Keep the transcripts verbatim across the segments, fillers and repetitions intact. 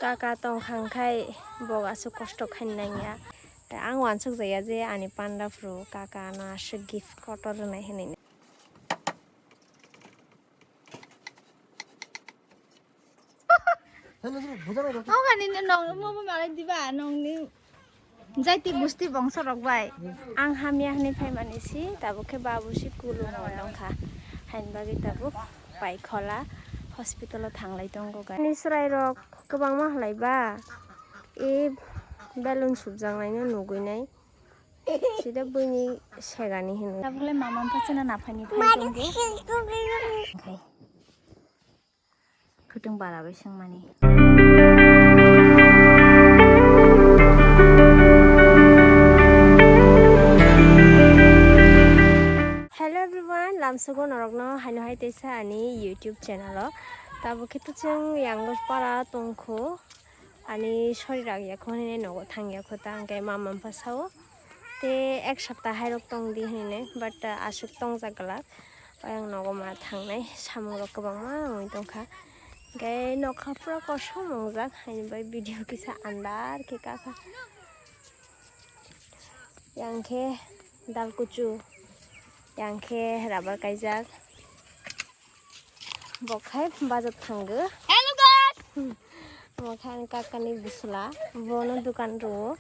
Kaka tongkha hwnkhe bo aswk kosto khaina nangya. Ang uansuk jaya je ani panda phuru kaka no aswk gift kotor rwnai hinwi. Hogani nong mo malai diba nongni. Jaiti gusti bongso rok bai. Ang hamya hwnwi phaimani si, tabuk khe babu si kulu wng tongkha. Haini bagwi tabuk pai khola hospital o thanglai tongo gai. Ni chwrai rok kwbangma halai ba, e balloon subjak naino nugui nai. Sida buini segani hinwi. Tabuk le mama mpha chwna naphani phai tongo. Oke. Kutung bara bai sengmani. Hello everyone, lamsogo norokno haino hai teisa ani YouTube channel o. Tabuk khe to chwng Yanglor para tongkho. Ani sori rak yakho hinwi nogo thang yakho ta hwnkhe mama mpha sao. Te ek sapta hairok tong di hinwi, but, uh, aswk tongjak glak. Oyang nogo ma thangnai, samung rok kwbangma wngwi tongkha. Hwnkhe nokha pura kosom wngjak, haini bai video kisa andar khe kakha. Yang khe dal kuchu, yang khe rubber kaijak. Bo khai bazar thango. Hello guys. Bo khai ani kaka ni bwsla, bono dukan rwo.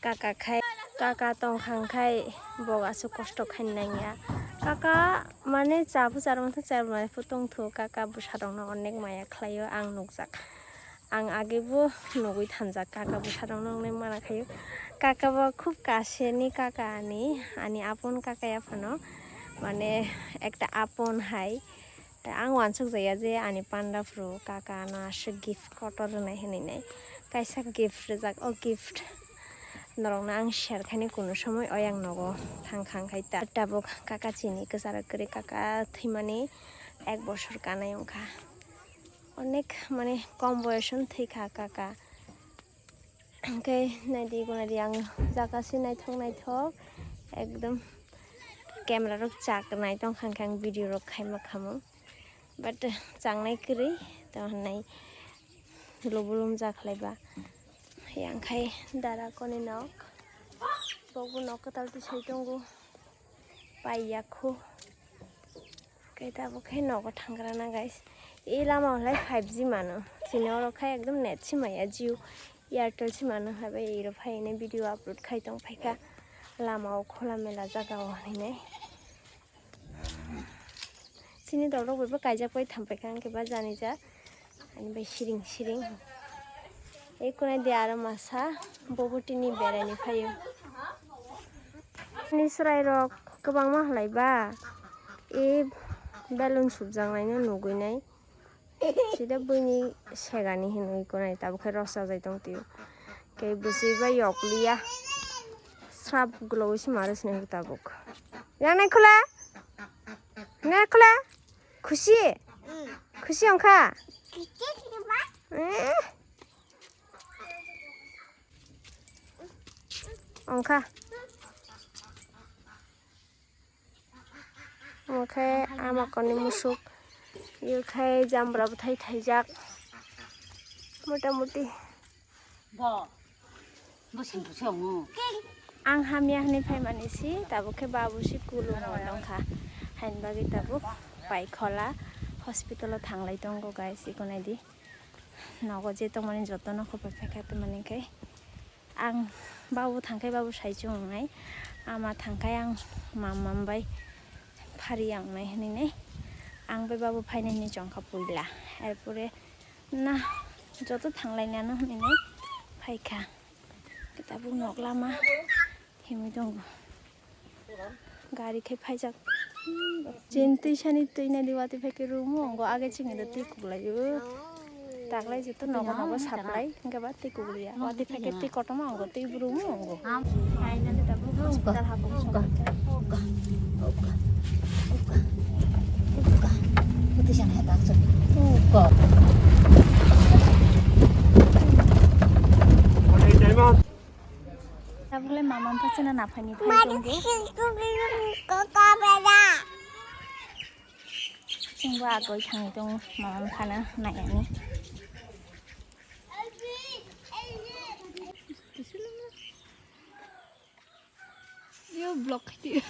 Kaka khai, kaka tongkha khai bo aswk kosto khaina nangya. Kaka mane cha phu char mantha char mai phu tongthu, kaka bwsa rokno onek maya khlaio ang nukjak. Ang age bo nugui thanjak kaka bwsa rokno wngnai mana khaio. Kaka bo khub kaseni kaka ani, ani apon kaka ya phano mane ekta apon hai. Ang uansuk jaya je ani panda phuru kaka no aswk gift kotor rwnai hinwi nai. Kaisa gift rijak, o gift norokno ang share khainai kunu somoi, oyang nogo thang khang khai ta. Tabuk kaka chini kwcharo kwrwi kaka thwimani ek bosor kanai wngkha. Onek mane kom boyosoni thwikha kaka. Hwnkhe naidi gwnadi ang jaga se naithok naithok ekdom camera rok chak nai tongkha hwnkhe ang video rok khaima khamung, but changnai kwrwi tongkha nai lubulum jakhlai ba. Yang khai dara koni nok, bobo nok kwtal tisai tongo, pai yakho. Khe tabuk khe nogo thangkra na guys. E lama o lai five G mano. Chini oro khai ekdom net si maya Jio, Airtel si mano. Habai iro phai ne video upload khai tong phaikha. Lama o khola mela jaga o hinwi. Chini dol rok bai bo kaijak pai tham paikha hwnkhe ba jani ja. Ani bai siring siring. Ei kunai de aro masa bobo tini beraini phaio. Ni chwrai rok kwbangma halai ba. E balloon subjak naino nugui nai. Sida buini segani hinwi kunai tabuk khe rosa jai tong tio. Kei bwswi bai yok liya. Srap glowui se maro sini tabuk. Yang nai khula? Nai khula? Khusi? Khusi wngkha? Eh. Wngkha. Wngkhe ama koni musuk. Wngkhe jambra bwthai thaijak. Mota moti. Bo, bo sing bo song. Ang hamya hwnwi phaimani si, tabuk khe babu si kulu wng tongkha. Haini bagwi tabuk pai khola hospital o thanglai tongo guys, iko naidi. Nogo je tongmani jotono khopai phaikha tongmani khe. Ang babu thangkhai babu saichung wngnai, ama thangkhai ang mam mam bai phari yang nai hwnwi nai. Ang bai babu phainai hwnwi chongkha puila. Erpore Na, joto thanglainano hinwi phaikha. Tabuk nok lama himwi tongo. Gari khe phaijak. Chini twisani twi nadi watwi phaikhe room o, ongo age chini do twi kuklaio. Taklai joto nogo nogo supply, hwnkhe ba twi kukliya. Watwi phaikhe twi kotorma ongo, twi brum o ongo. Finally tabuk hospital habung sokha. Tabukle mama mpha chwngno naphani phai tongdi. Chwngbo agoi thangwi tongo mama mphano naiyani. Vlog khaidi.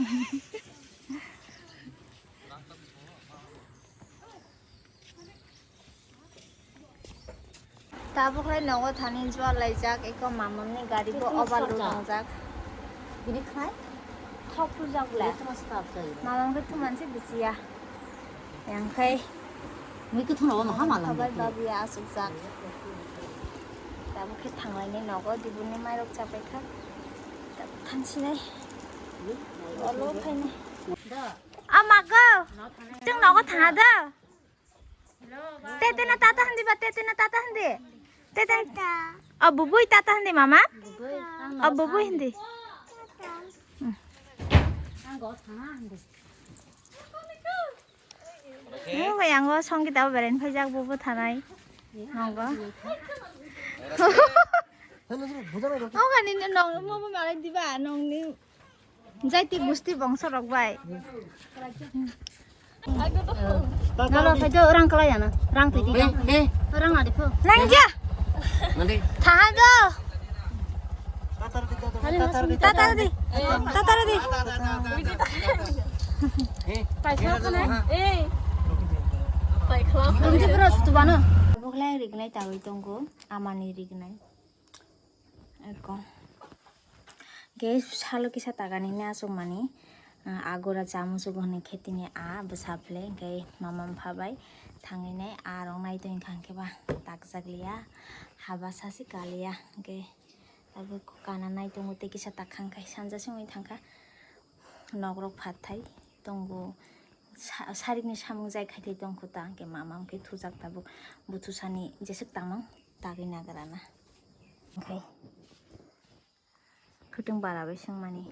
Tabuk lai nogo thani jual laijak, eko mamamni gari bo overload wngjak. Bini khai? Khok phurjak le. Mamam khe thuman se bisiya. Yang khai. Mui kwthwng rogo maha mala. Khabai babiya asukjak. Tabuk khe thanglaini nogo dibuni mairok chapai kha. Tabuk thansinai. Olo phainai. Ama go. Chwng nogo thanga do. Tete na tata hindi ba, tete na tata hindi. Tete. O bubui tata hindi mama. O bubui hindi. Ni bai ang o Songita bo berain phaijak, bo bo thanai. Nongo. O gani nong mo bo malai diba nong ni. Jaiti gusti bongso rok bai. Nalo phai do, rang kalai jana. Rang twi di. Rang adi pho. Nang ja. Nanti. Thaha do. Tatar di. Tatar di. Tatar di. Rumti bro, tu bano. Buklai rignai tawi tongko, amani rignai. Eko. Ge salo kisa tagani ne aswk mani, ah, agora chamuchuk hwnwi khe tini a bwsa phle, hwnkhe mama mpha bai thangwi nai a rok nai tongwi kha, hwnkhe ba takjak liya, haba sasi kaliya, hwnkhe abo kana nai tongo tei kisa tak kha, hwnkhe sanja se wngwi thang kha, nok rok phathai tongo, sa-, sarikni samung jai khai thai tong kho ta, hwnkhe mama hwnkhe thujak tabuk, buthusani jeswk tangmang tagwi nagra na. Hwnkhe. Khwtwng bara bai swngmani.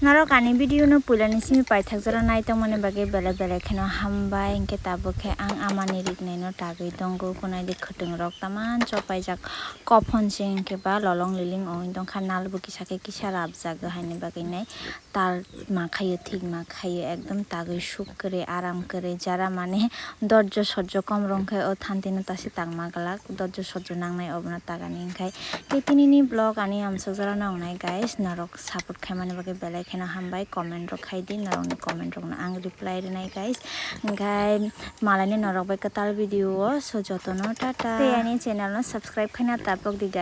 Norok ani video no puila ni simi paithak jora nai tongmani bagwi belai belai kheno hambai, hwnkhe tabuk khe ang amani rignai no tagwi tongo, kunai di khwtwng rok taman chopaijak kophon se, hwnkhe ba lolong liling ongwi tongkha, nal bo kisa khe kisa rabjak haini bagwi nai. Tal ma khaio, thik ma khaio, ekdom tagwi suk kwrwi, aram kwrwi, jara mane dorjo sorjo kom rwng khe o thanti no tasi tangma glak, dorjo sorjo nangnai obono tagani wngkhai. Tei tini ni vlog ani amsok jora no wngnai guys, norok support khaimani bagwi belai kheno hambai, comment rok khai di, norokni comment rok no ang reply rwnai guys, wngkhai malai ni norok bai kwtal video o, so jotono tata. Tei ani channel no subscribe khaina tapok di guys.